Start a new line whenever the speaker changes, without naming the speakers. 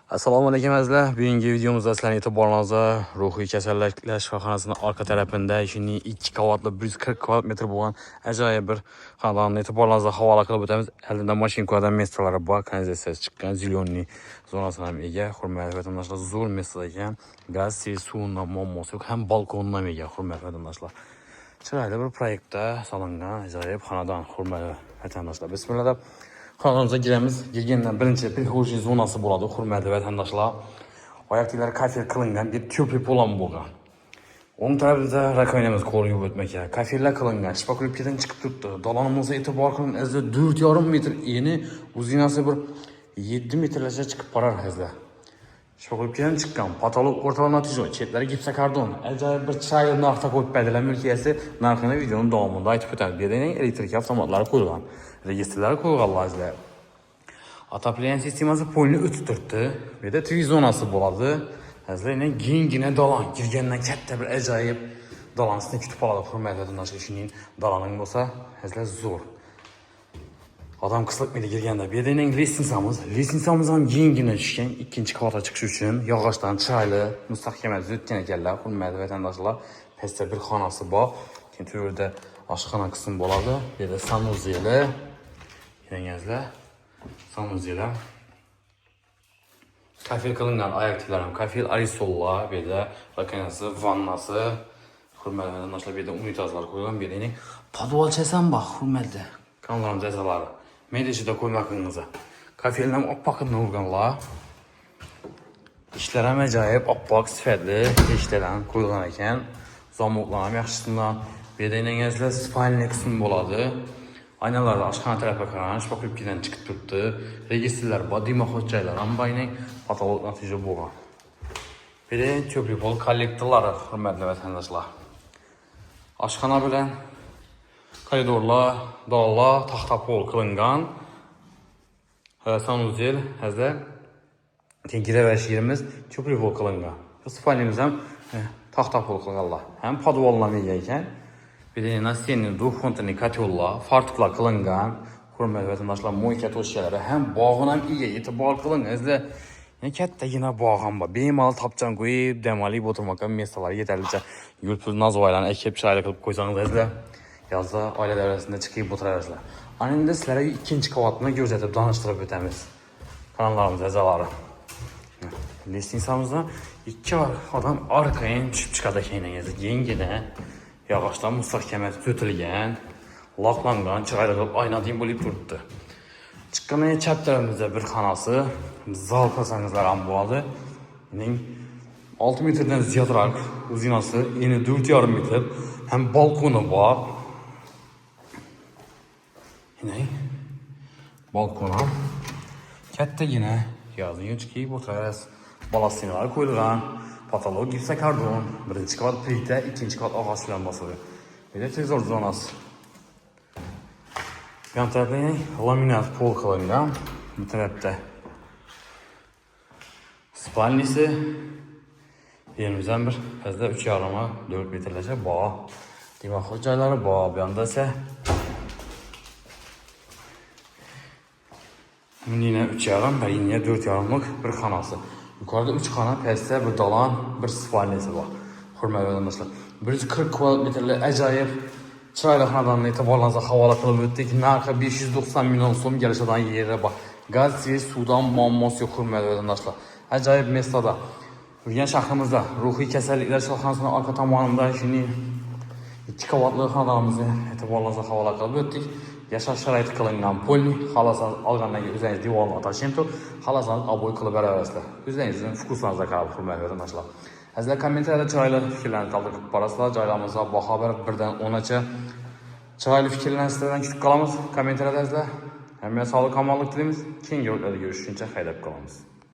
Assalomu alaykum azizlar. Bugungi videomizda sizlarning e'tiboringizga ruhiy kasalliklar shifoxonasining orqa tarafida shunday 2 qavatli 140 kvadrat metr bo'lgan ajoyib bir xonadonni e'tiboringizga havola qilib o'tamiz. Oldinda mashina qo'yadigan места lari bor, kanalizatsiyasi chiqqan, зеленый zonasini ham ega. Hurmatli vatandoshlar, zo'r место ekan. Gaz, suvdan muammosi yo'q, ham balkonidan ham ega, hurmatli vatandoshlar. Chiroyli bir proyektda solingan ajoyib xonadon, hurmatli vatandoshlar. Bismillah deb xonadonimizga giramiz. Kirgandan birinchi прихожий zonasi bo'ladi, hurmatli vatandoshlar. Oyoq teglari kafel qilingan, bir тёплый pol ham bo'lgan. O'ng tarafida раковина miz qo'l yuvib o'tmoqda. Kafellar qilingan, шпаклёвка dan chiqib turibdi. Dolonimizga e'tibor qiling, azizlar, 4,5 metr eni, uzinasi bir 7 metrlarcha chiqib borar azizlar. Шпаклёвка dan chiqqan, потолок o'rtalar натяжной, chetlari gipsokardon. Ajoyib bir chiroyli narxda qo'yib berdilar mulkiyasi. Narxini videoning davomida aytib o'tamiz. Bu yerda elektrik avtomatlari qo'yilgan, registrlari qo'yilganlar azizlar. Отопление sistemasi polni o'tib turibdi. Bu yerda TV zonasi bo'ladi. Azizlar, endi kenggina dolon, kirgandan katta bir ajoyib dolon sizni kutib oladi, hurmatli vatandoshlar. Shuning doloning bo'lsa, azizlar, zo'r. Odam qisilmaydi kirganda. Bu yerda endi лестница miz. Лестница miz ham kenggina tushgan. Ikkinchi qavatga chiqish uchun yog'ochdan chiroyli mustahkam tuzatgan ekanlar, hurmatli vatandoshlar. Pastda bir xonasi bor. Keyin to'rda oshxona qismi bo'ladi. Bu yerda санузел i. Yengazlar. Санузел. Kafel qilingan oyoq teglari ham kafel, arisollar, bu yerda раковина si, vannasi. Hurmatli vatandoshlar, bu yerda unitazlar qo'yilgan. Bu yerda endi podvalchasi ham bor, hurmatli kanallarimiz a'zolari. Mayda ichida qo'ymaqingizga. Kafelni ham oppoqini urganlar. İshlar ham ajoyib, oppoq, sifatli eshiklardan qo'yilgan ekan. Замок lar ham yaxshisidan. Bu yerda endi azizlar спальный qismi bo'ladi. Aynalar oshxona tarafga qaragan, шпаклёвка dan chiqib turibdi. Registrlar bor, дымоход joylar ham bor, потолок natija bo'lgan. Bu yerda тёплый pol kollektorlari, hurmatli vatandoshlar. Oshxona bilan koridorlar, dalonlar taxta pol qilingan. Санузел, azizlar. Keyin kiraverish yerimiz тёплый pol qilingan. Спальня miz ham taxta pol qilganlar. Ham podvallar ega ekan. Bu yerda настенный двухконтурный котёл lar, fartuklar qilingan. Hurmatli vatandoshlar, мойка точка lari ham bog'ini ham ega, e'tibor qiling. Azizlar, yana kattagina bog' ham bor. Bemalol topchan qo'yib, dam olib o'tirmoqqa места lar yetarlicha. Gul pul novvoylarni ekib, chiroyli qilib qo'ysangiz azizlar, yozda oila davrasida chiqib o'tiraverasizlar. Ana endi sizlarga ikkinchi qavatni ko'rsatib, tanishtirib o'tamiz. Kanallarimiz a'zolari. Лестница mizdan ikki odam arqayin tushib chiqadi ekan. Yengina yog'ochdan mustahkam tuzilgan, loqlangan, chiroyli qilib oynadek bo'lib turibdi. Chiqqandan keyin chap tarafimizda bir xonasi, zal qilsangizlar ham bo'ladi. Uning 6 metrdan ziyodroq uzinasi, eni 4,5 metr, ham balkoni bor. Yine balkon ham kattagina, yozini chiqib o'tirasiz. Balastinalar qo'yilgan, потолок gipsokardon, birinchi qavat plita, ikkinchi qavat og'och bilan bosilgan. Bu yerda televizor zonasi. Yon tarafda laminat pol qilingan. Bu tarafda спальня si. Yerimizdan bir fazla 3,5 4 metrlarcha bor. Дымоход joylari bor. Bu yoqda esa yine 3,5 va yine 4,5lik bir xonasi. Yuqorida 3 xona, pastda bir dolon, bir спальня si bor. Hurmatli vatandoshlar, 140 kvadrat metrli ajoyib chiroyli xonadonni e'tiboringizga havola qilib o'tdik. Narxi 590 million so'm, kelishadigan yeri bor. Gaz, suvdan muammosi yo'q, hurmatli vatandoshlar. Ajoyib место da. Urganch shahrimizda ruhiy kasalliklar shifoxonasining orqa tomonida shunday ikki qavatli xonadonimizni e'tiboringizga havola qilib o'tdik. Yashash sharoiti qilingan полный, xohlasangiz olgandan keyin o'zingiz devorni atashim xohlasangiz обои qilib beraverasizlar. O'zingizning вкус laringizga qarab, hurmatli vatandoshlar. Azizlar, kommentariyada chiroyli fikrlarni qoldirib borasizlar. Joylarimizga baho berib 1 dan 10gacha chiroyli fikrlarni sizlardan kutib qolamiz kommentariyada azizlar. Hammaga sog'lik, omonlik tilaymiz. Keyingi videolarda ko'rishguncha xayrlab qolamiz.